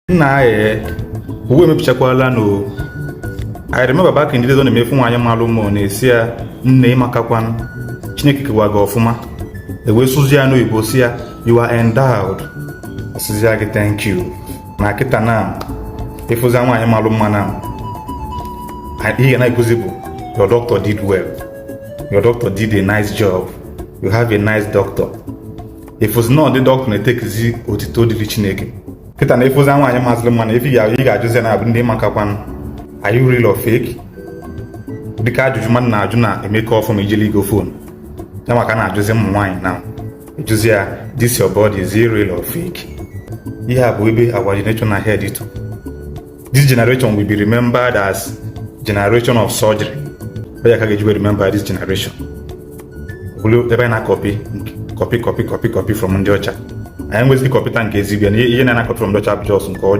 Nna ya, uwe emepichakwala no. I remember back in the days, ọ na-emefu nwaanyị malụ mma, ọ na-esi ya, "Nne, ịmakakwanụ, Chineke kewa gị ọfụma." Ewee sụzi ya n'oyibo, si ya, "You are endowed." Ọsịzi ya gị, "Thank you." Na kịta na ịfụzi nwaanyị malụ mma, na ihe ga na-ekwuzi bụ, "Your doctor did well, your doctor did a nice job, you have a nice doctor." Ịfụzi na ọdị doctor na-etekizi otito dịrị Chineke. Kịta na ịfụzi nwaanyị mazịrị mma, na ife ị ga-ajụzi ya na abụ ndị makakwanụ, "Are you real or fake?" Dịka ajụjụ mmadụ na-ajụ na emeka ọfụma ijeli igo phone ya, maka na-ajụzi ụmụ nwaanyị na ejụzi ya, "This your body, is it real or fake?" Ihe a bụ ebe our generation na head to. This generation will be remembered as generation of surgery. Ọ ya ka ga-eji remember this generation. Bụrụ ebe anyị na-acopy, copy, copy, copy, copy from ndị ọcha. Anyị nwezi copyta nke ezigbo ya na ihe na-acopy from ndị ọcha bụ just nke ọjọọ.